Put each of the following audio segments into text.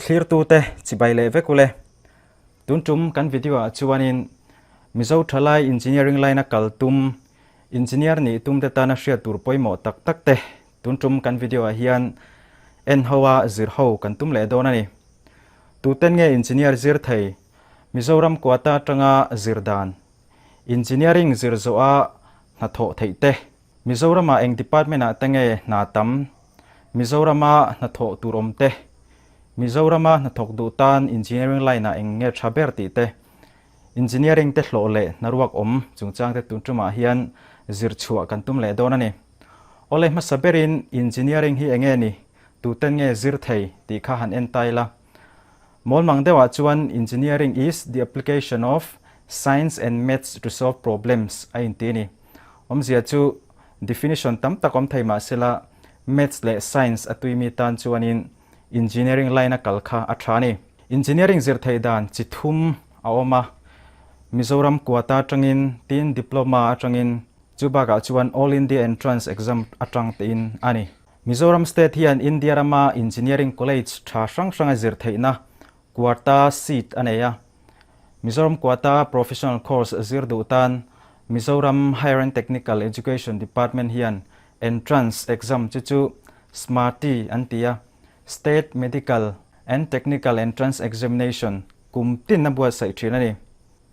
Thlirtute chibai leh vek ule. Tun tum kan video ah chuanin Mizo thalai engineering line a kal tum, engineer nih tum te tana hriat tur pawimawh tak tak te tun tum kan video ah hian en ho a zir ho kan tum leh dawn a ni. Tuten nge engineer zir thei? Mizoram quota atanga zir dan, engineering zir zawh a hnathawh theih te, Mizoramah eng department ah te nge hna tam? Mizorama hnathawh tur awm te, Mizorama hnathawk duh tan engineering line ah eng nge tha ber tih te, engineering te hlawh leh hnaruak awm chungchang te tun tumah hian zir chhuah kan tum leh dawn a ni. Awle hmasa berin engineering hi enge ni, tuten nge zir thei tih kha han en ta ila. Mawlmang deuhah chuan engineering is the application of science and maths to solve problems a inti a ni. Awmzia chu definition tam tak awm thei mah sela maths leh science a tuimi tan chuanin engineering line a kal kha a tha a ni. Engineering zir theih dan chi thum a awm a, Mizoram quota atangin tin diploma atangin chu bakah chuan All India Entrance Exam atang tein a ni. Mizoram state hian India rama engineering college tha hrang hranga zir theihna quota seat a nei a. Mizoram quota professional course zir duh tan Mizoram Higher and Technical Education Department hian entrance exam chu chu SMARTE an ti a, State Medical and Technical Entrance Examination, kum tin a buatsaih thin a ni.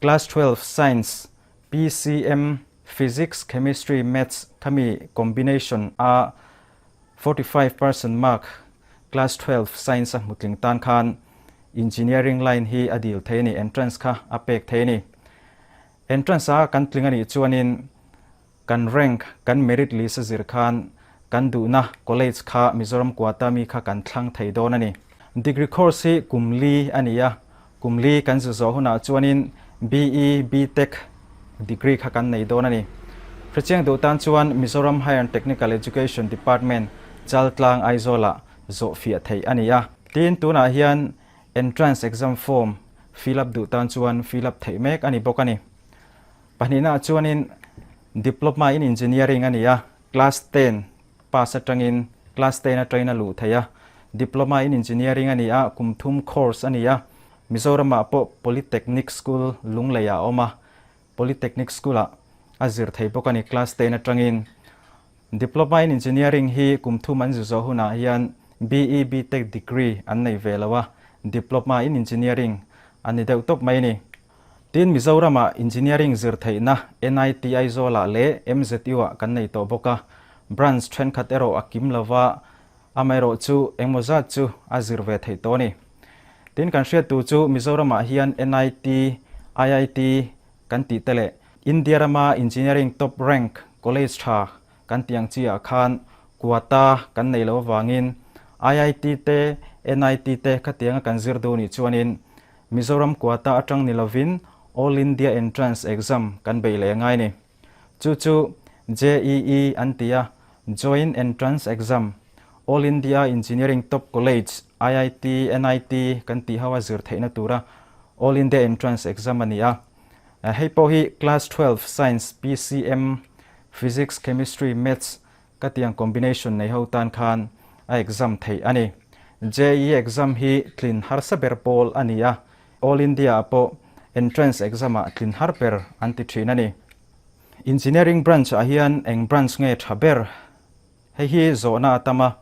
Class 12 Science, PCM, Physics, Chemistry, Maths khami combination a 45% mark class 12 science a hmutling tan khan engineering line hi a dil thei a ni, entrance kha a pek thei a ni. Entrance a kan tling a nih chuanin kan rank, kan merit list a zir khan kan duhna college kha Mizoram quota mi kha kan thlang thei dawn a ni. Degree course hi kum li a ni a, kum li kan zu zawh hunah chuanin BE, BTech degree kha kan nei dawn a ni. Hrechiang duh tan chuan Mizoram Higher and Technical Education Department Chaltlang Aizawlah zawh fiah theih a ni a. Tin, tunah hian entrance exam form fill up duh tan chuan fill up theih mek a ni bawk a ni. Pahnihnaah chuanin Diploma in Engineering a ni a, Class 10 pass atangin Class 10 atangin a luh theih a. Diploma in Engineering a ni a, kum thum course a ni a. Mizoramah pawh Polytechnic School Lungleiah a awm a, Polytechnic School-ah a zir thei bawk a ni Class 10 atangin. Diploma in Engineering hi kum thum an zu zawh hunah hian BE BTech degree an nei ve lo a, Diploma in Engineering a ni deuh tawp mai a ni. Tin, Mizoramah Engineering zir theihna NIT Aizawlah leh MZU-ah kan nei tawh bawk a, branch thenkhat erawh a kim lo va, amaherawh chu engmaw zat chu a zir ve theih tawh a ni. Tin, kan hriat tur chu Mizoramah hian NIT, IIT kan tih te leh India rama Engineering top rank college tha kan tih ang chi ah khan quota kan nei lo avangin IIT te, NIT te khatianga kan zir duh nih chuanin Mizoram quota atang ni lovin All India Entrance Exam kan beih leh ngai ni. Chu chu JEE an ti a, Joint Entrance Exam, All India Engineering Top College, IIT, NIT kan tih ho a zir theihna tura All India Entrance Exam a ni a. Hei pawh hi Class 12 Science, PCM, Physics, Chemistry, Maths Ka tiang combination nei ho tan khan a exam theih a ni. JEE exam hi tlin harsa ber pawl a ni a, All India ah pawh entrance exam ah tlin har ber an ti thin a ni. Engineering branch ah hian eng branch nge tha ber? Hei hi zawhna a tam a,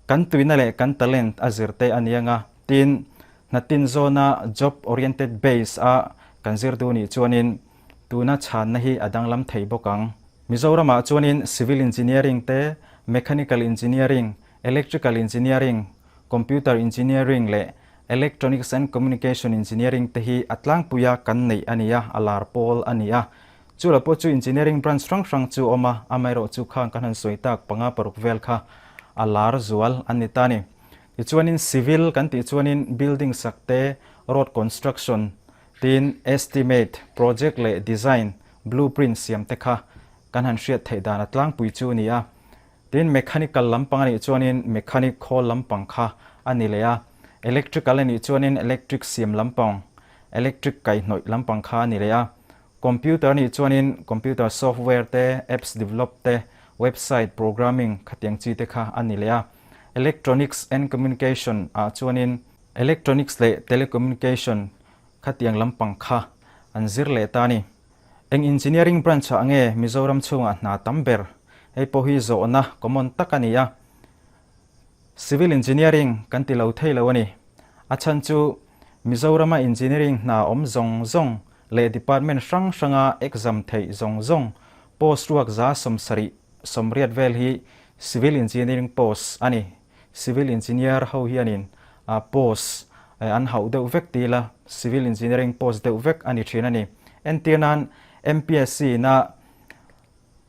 kan tuina leh kan talent a zir te a ni anga, tin hnatin zawna job oriented base a kan zir duh nih chuanin Tuna chhanna hi a danglam thei bawk ang. Mizoramah chuanin Civil Engineering te, Mechanical Engineering, Electrical Engineering, Computer Engineering leh Electronics and Communication Engineering te hi a tlangpuia kan neih a ni a, a lar pawl a ni a. Chu lo pawh chu Engineering branch hrang hrang chu awm a, amaherawhchu khang kan han sawi tak panga paruk vel kha a lar zual an ni ta a ni. Tichuanin Civil kan tih chuanin Building sak te, Road Construction, Tin, estimate, project leh design, blueprint siam te kha kan han hriat theih dan a tlangpui chu a ni a. Tin, mechanical lampang a nih chuanin mechanic khawl lampang kha a ni leh a, electrical a nih chuanin electric siam lampang, electric kaihhnawih lampang kha a ni leh a, computer a nih chuanin computer software te, apps develop te, website programming khatiang chi te kha a ni leh a. Electronics and communication ah chuanin. Electronics leh Telecommunication khatiang lampang kha an zir leh ta a ni. Eng engineering branch ah nge Mizoram chhungah hna tam ber? Hei pawh hi zawhna common tak a ni a. Civil engineering kan ti lo thei lo a ni. A chhan chu Mizorama engineering hna awm zawng zawng leh department hrang hranga exam theih zawng zawng post ruak 70% vel hi civil engineering post a ni. Civil engineer ho hianin post an hauh deuh vek ti ila civil engineering post deuh vek a ni thin a ni. Entir nan MPSC ina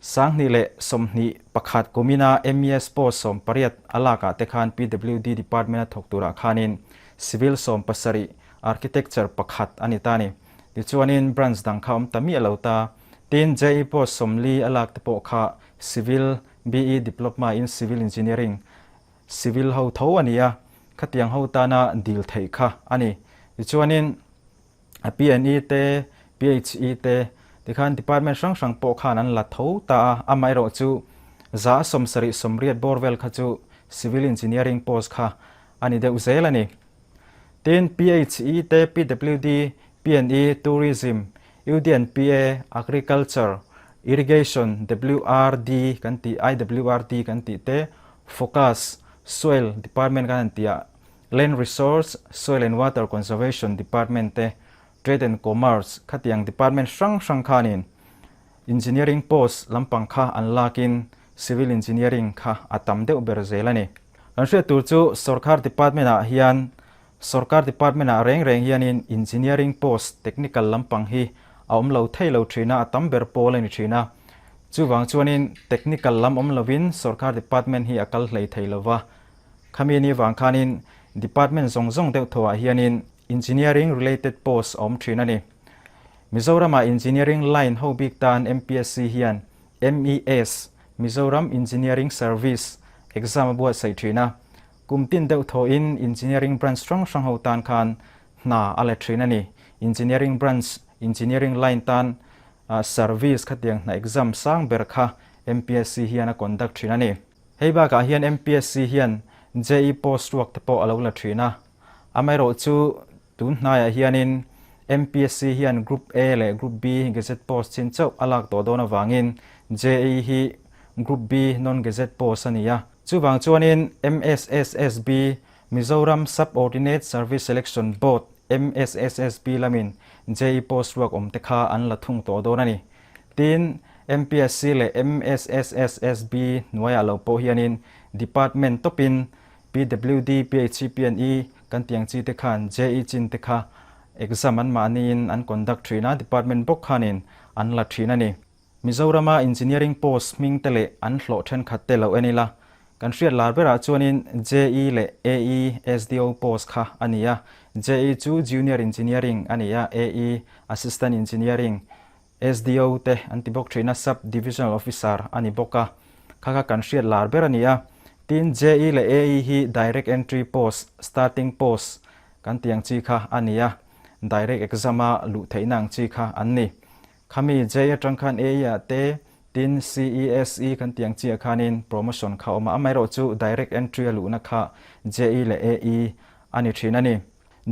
2021 kumina MES post 18 a lakah te khan PWD department a thawk turah khanin civil 17, architecture pakhat a ni ta a ni. Tichuanin branch dang kha awm ta miah lo ta. Tin, JE post 40 a lak te pawh kha civil, BE Diplopma in Civil Engineering, Civil ho tho a ni a, khatiang ho tana dil theih kha a ni. Tichuanin PNE te, PHE te tikhan department hrang hrang pawh khan an la tho ta a, amaherawh chu 70% bawr vel kha chu Civil Engineering post kha a ni deuh zel a ni. Tin, PHE te, PWD, PNE, Tourism, UDNPA, Agriculture, Irrigation, WRD kan tih, IWRD kan tih te, Focus, Soil Department kan han tih ah, Land Resource, Soil and Water Conservation Department te, Trade and Commerce khatiang department hrang hrang khanin Engineering post lampang kha an lakin Civil Engineering kha a tam deuh ber zel a ni. Kan hriat tur chu Sorkar Department ah hian Sorkar Department ah reng reng hianin Engineering post technical lampang hi a awm lo thei lo thin a, a tam ber pawl a ni thin a. Chuvang chuanin technical lam awm lovin Sorkar Department hi a kal hlei thei lo va. Khami ni vang khanin Department zawng zawng deuh tho ah hianin Engineering related post a awm thin a ni. Mizoramah Engineering line ho bik tan MPSC hian MES, Mizoram Engineering Service, exam a buatsaih thin a. Kum tin deuh thawhin Engineering branch hrang hrang ho tan khan hna a la thin a ni. Engineering branch, Engineering line tan service khatiang hna exam sang ber kha MPSC hian a conduct thin a ni. Hei bakah hian MPSC hian JE post ruak te pawh a lo la thin a. Amaherawhchu Tun hnaiah hianin MPSC hian Group A leh Group B Gazette post chin chauh a lak tawh dawn avangin JE hi Group B non-Gazette post a ni a. Chuvang chuanin MSSSB, Mizoram Sub-Ordinate Service Selection Board, MSSSB lamin JE post ruak awm te kha an la thung tawh dawn a ni. Tin, MPSC leh MSSSB hnuaiah lo pawh hianin Department tawpin PWD, PHCPNE kan tih ang chi te khan JE chin te kha exam an mahniin an conduct thin a, department bawk khanin an la thin a ni. Mizorama engineering post hming te leh an hlawh thenkhat te lo en ila, kan hriat lar berah chuanin JE leh AE, SDO post kha a ni a, JE chu Junior Engineering a ni a, AE Assistant Engineering, SDO te an ti bawk thin a, Sub Divisional Officer a ni bawk a, kha kha kan hriat lar ber a ni a. Tin, JE leh AE hi Direct Entry Post, Starting Post kan tih ang chi kha a ni a, Direct Exam a luh theihna ang chi kha an ni. Khami JE atang khan AE ah te, tin CE, SE kan tih ang chi ah khanin promotion kha a awm a, amaherawhchu Direct Entry a luhna kha JE leh AE a ni thin a ni.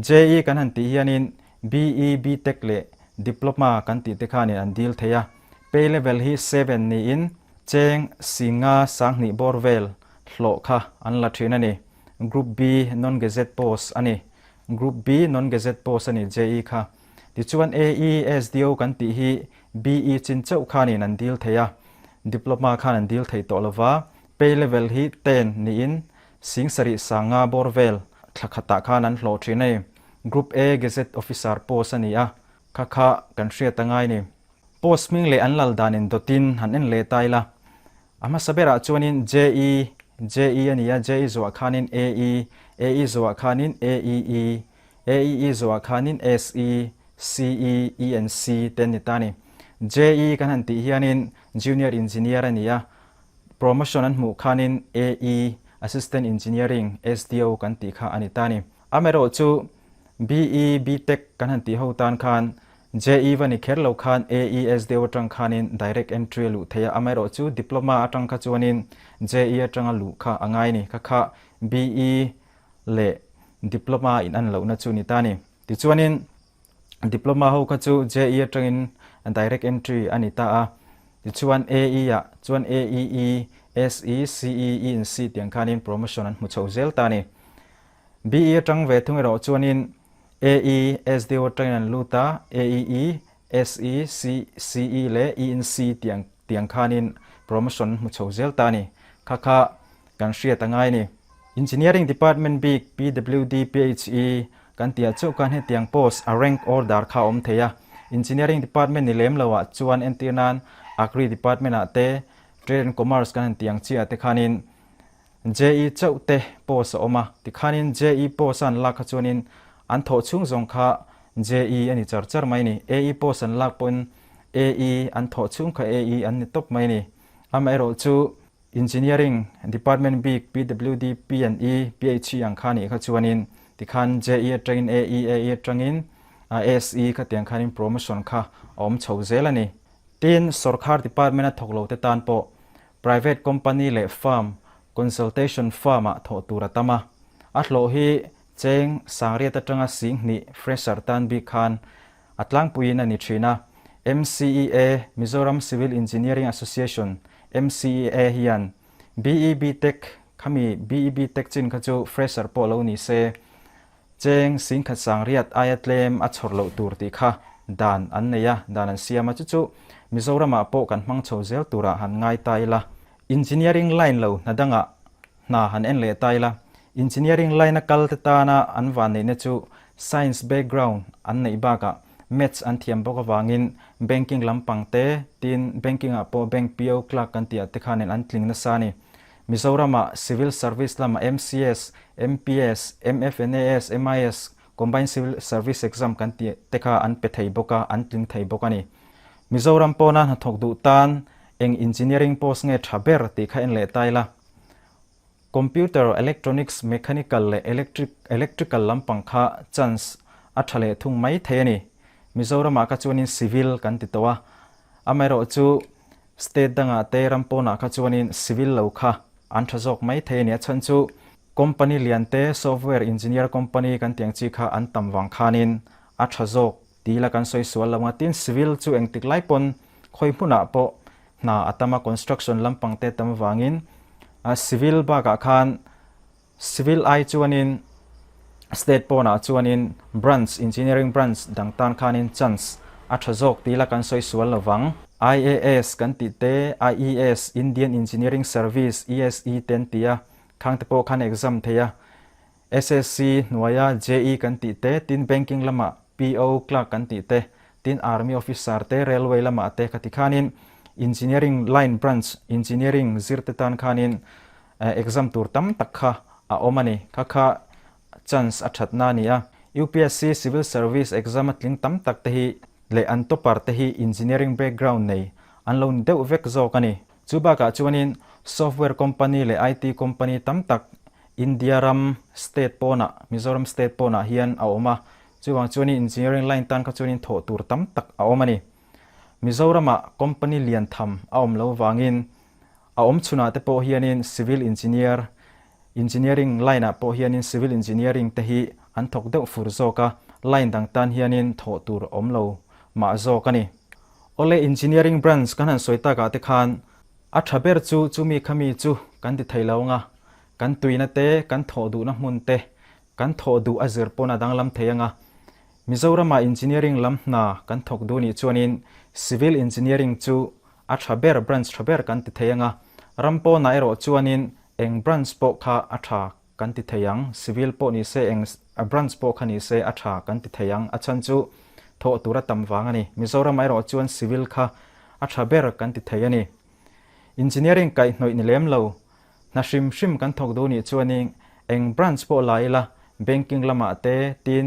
JE kan han tih hianin BE, BTech leh Diploma kan tih te khanin an dil thei a. Pay level hi seven niin cheng singa 2000 bawr vel hlawh kha an la thin a ni. Group B non-gazette post a ni. Group B non-gazette post a ni JE kha. Tichuan AE, SDO kan tih hi BE chin chauh khanin an dil thei a. Diploma khan an dil thei tawh lova. Pay level hi ten niin 7000 bawr vel thla khatah khan an hlawh thin a ni. Group A Gazette Officer post a ni a, kha kha kan hriat a ngai ni. Post hming leh an lal danin dawtin han en leh ta ila. A hmasa berah chuanin JE, JE a ni a, JE zuah khanin AE, AE zuah khanin AEE, AEE zuah khanin SE, CE, ENC te an ni ta a ni. JE kan han tih hianin Junior Engineer a ni a, Promotion an hmuh khanin AE, Assistant Engineering, SDO kan tih kha a ni ta a ni. Amaherawh chu BE, BTech kan han tih ho tan khan JE va ni kher lo khan AE, SDO atang khanin direct entry a luh theih a, amaherawh chu Diploma atang kha chuanin JE atanga luh kha a ngai a ni. Kha kha BE leh Diploma in an lohna chu ni ta a ni. Tichuanin Diploma ho kha chu JE atangin direct entry a ni ta a, tichuan AE ah chuan AEE, SE, CE, ENC tiang khanin promotion an hmu chho zel ta a ni. BE atang ve thung erawh chuanin AE, SDO atangin an lut a, AEE, SE, C, CE leh ENC tiang tiang khanin promotion an hmu chho zel ta a ni. Kha kha kan hriat a ngai a ni. Engineering Department bik PWD, PHE kan tih ah chauh khan hetiang post a rank order kha a awm thei a. Engineering Department ni lem lo ah chuan entir nan Agri Department ah te, Trade and Commerce kan han tih ang chiah ah te khanin JE chauh te post a awm a. Tikhanin JE post a an lak kha chuanin an thawh chhung zawng kha JE a ni char char mai a ni. AE post an lak pawhin AE an thawh chhung kha AE an ni tawp mai a ni. Amaherawhchu chu Engineering Department bik PWD, P and E, PHE ang kha nih kha chuanin tikhan JE atangin AE, AE atangin SE khatiang khanin promotion kha a awm chho zel a ni. Tin, sawrkhar department a thawk lo te tan pawh private company leh firm, consultation firm ah thawh tur a tam a. A hlawh hi cheng sangriat atanga singhnih fresher tan bik khan A tlangpuiin a ni thin a, MCEA, Mizoram Civil Engineering Association, MCEA, hian BEB Tech khami BEB Tech chin kha chu fresher pawh lo ni se, cheng singkhat sangriat aia tlem a chhawr loh tur tih kha dan an nei a, dan an siam a, chu chu Mizoramah pawh kan hmang chho zel turah han ngai ta ila. Engineering line lo hna dangah Hna han en leh ta ila, Engineering line a kal te tana an vanneihna chu Science background an neih bakah Maths an thiam bawk avangin Banking lampang te, tin Banking ah pawh Bank PO clerk kan tih ah te khanin an tling nasa a ni. Mizoram ah Civil Service lamah MCS, MPS, MFNAS, MIS, Combined Civil Service Exam kan tih te kha an pe thei bawk a, an tling thei bawk a ni. Mizoram pawna hnathawk duh tan eng Engineering post nge tha ber tih kha en leh ta ila. Computer, Electronics, Mechanical leh Electric, Electrical lampang kha chance a tha leh thung mai thei a ni. Mizoramah kha chuanin Civil kan ti tawh a, amaherawh chu State dangah te ram pawnah kha chuanin Civil lo kha an tha zawk mai thei a ni. A chhan chu Company lian te, Software Engineer Company kan tih ang chi kha an tam vang khanin a tha zawk ti ila kan sawi sual lo ang a. Tin, Civil chu engtik lai pawn khawi hmunah pawh hna a tam a, construction lampang te tam avangin civil bakah khan civil ai chuanin state pawnah chuanin branch engineering branch dang tan khanin chance a tha zawk tih ila kan sawi sual lovang. IAS kan tih te, IES, Indian Engineering Service, ESE te an ti a, khang te pawh khan exam thei a. SSC hnuaia JE kan tih te, tin banking lamah PO clerk kan tih te, tin Army officer te, railway lamah te khati khanin engineering line branch engineering zir te tan khanin exam tur tam tak kha a awm a ni. Kha kha chance a thatna a ni a. UPSC civil service exam a tling tam tak te hi leh an topper te hi engineering background nei an lo ni deuh vek zawk a ni. Chu bakah chuanin software company leh IT company tam tak India ram state pawnah, Mizoram state pawnah hian a awm a, chuvang chuanin engineering line tan kha chuanin thawh tur tam tak a awm a ni. Mizoramah company lian tham a awm lo vangin a awm chhunah te pawh hianin civil engineer, engineering line ah pawh hianin civil engineering te hi an thawk deuh fur zawk a, line dang tan hianin thawh tur a awm lo mah zawk a ni. Awle engineering branch kan han sawi takah te khan a tha ber chu chumi khami chu kan ti thei lo anga, Kan tuina te, kan thawh duhna hmun te, kan thawh duh a zir pawn a danglam thei anga. Mizoramah engineering lam hna kan thawk duh nih chuanin civil engineering chu a tha ber, branch tha ber kan ti thei anga. Ram pawnah erawh chuanin eng branch pawh kha a tha kan ti thei ang, civil pawh ni se eng branch pawh kha ni se a tha kan ti thei ang, a chhan chu thawh tur a tam vang a ni. Mizoramah erawh chuan civil kha a tha ber kan ti thei a ni. Engineering kaihhnawih ni lem lo Hna hrim hrim kan thawk duh nih chuanin eng branch pawh la ila banking lamah te, tin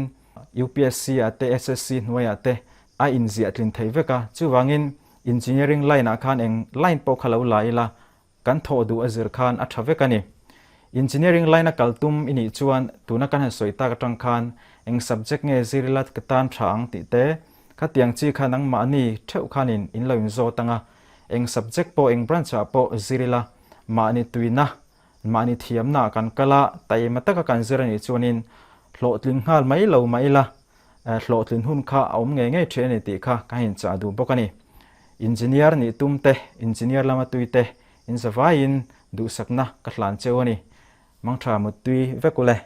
UPSC ah te, SSC hnuaiah te a inziah tlin thei vek a. Chuvangin engineering line ah khan eng line pawh kha lo la ila kan thawh duh a zir khan a tha vek a ni. Engineering line a kal tum i nih chuan tuna kan han sawi tak atang khan eng subject nge zir ila ka tan tha ang tih te, khatiang chi kha nangmahni theuh khanin in lo inzawt ang a, eng subject pawh eng branch ah pawh zir ila Mahni tuina, mahni thiamna kan kal a, taima taka kan zir a nih chuanin Hlawhtling nghal mai lo mah ila, hlawhtlin hun kha a awm ngei ngei thin a ni tih kha ka inchah duh bawk a ni. Engineer nih tum te, engineer lama tui te in zavaiin duhsakna ka hlan cheu a ni. Mangtha muttui vek ule.